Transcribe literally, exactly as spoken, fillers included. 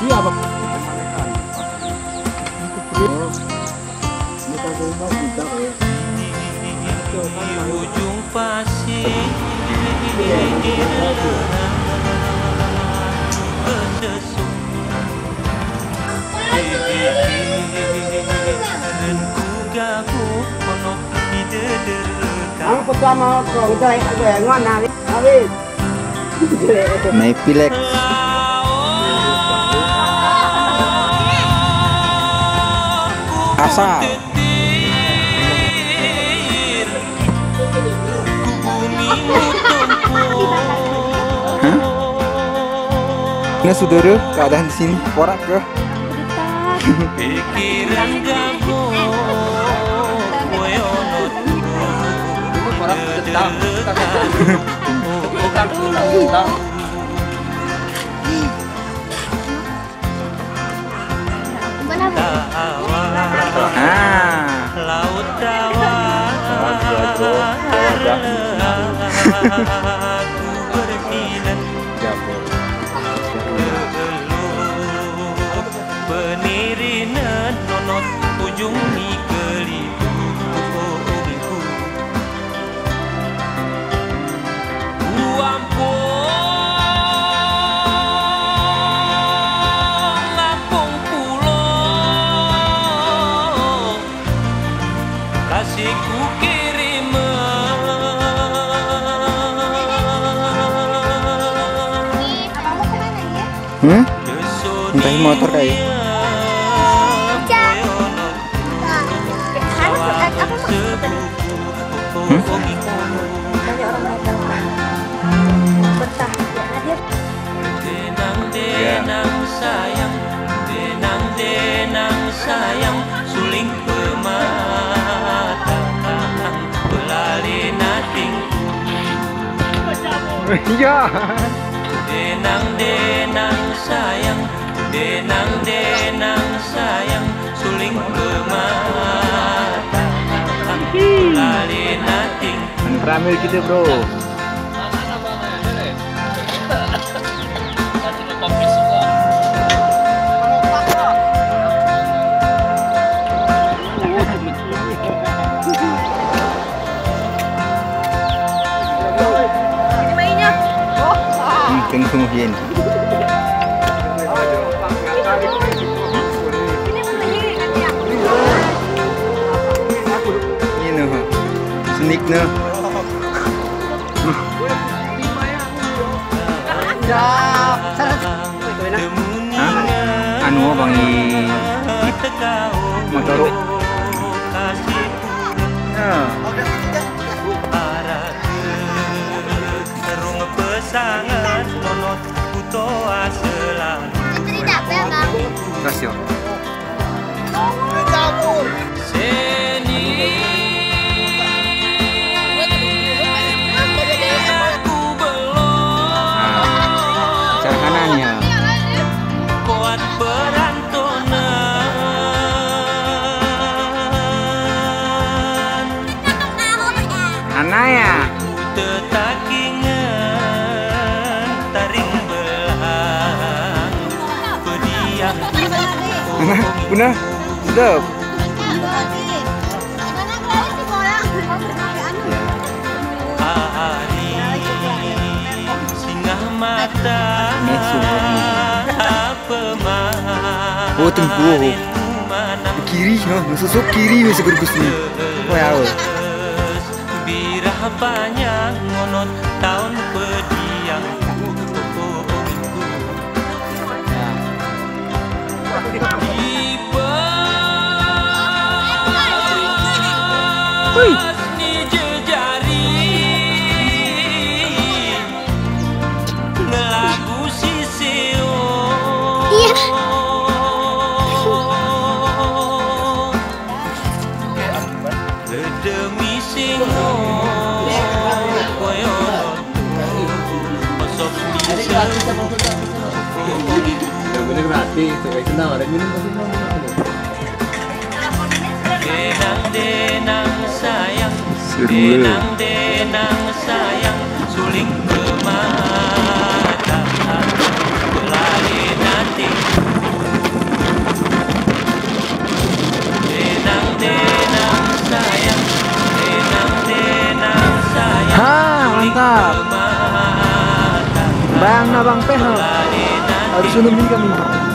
Di ujung pasir. Ang pertama kong saya ngon hari. Mei pilek. Asal. Hah? Nah, saudara, keadaan di sini porak ke? Pikiran gabung, kue onot. Ini porak tentang. Bukan tentang. Ah. Laut dawa, aku berkilat. Penirinan nonot ujung nikeli. Kasih ku kirim. Hmm? Minta motor kayu. Harus, eh, apa maksudnya? Hmm? Banyak orang datang. Bertah. Denang, denang sayang, denang, denang sayang, suling peumatang, beulali na tingku. Ya. Denang, denang sayang, denang, denang sayang, suling peumatang, beulali na tingku. Ramai kita, bro. Hmm, tengok semua hian. Ini noh. Sneak noh. Hah? Anu bang di, di motor. Ya. Kasih. Nah, cara kanannya. Hana ya. Hana, Bunda, sedap. Singgah mata. Nih, sungguh. Oh, tunggu. Kiri, ha, susuk kiri, weh, seger bus ni. Wah, ya, weh. Birah panyang ngon taun peudiang. Hui. Ni jeujari. Ngeulagu sisio. Iya. Demi singoh koyo osok bisa. Udah bener mati, coba kenal, ada minum tapi mau. Denang-denang sayang, seru, eh. Denang-denang sayang, suling keu mata, beulali nanti. Harus minum ini kami.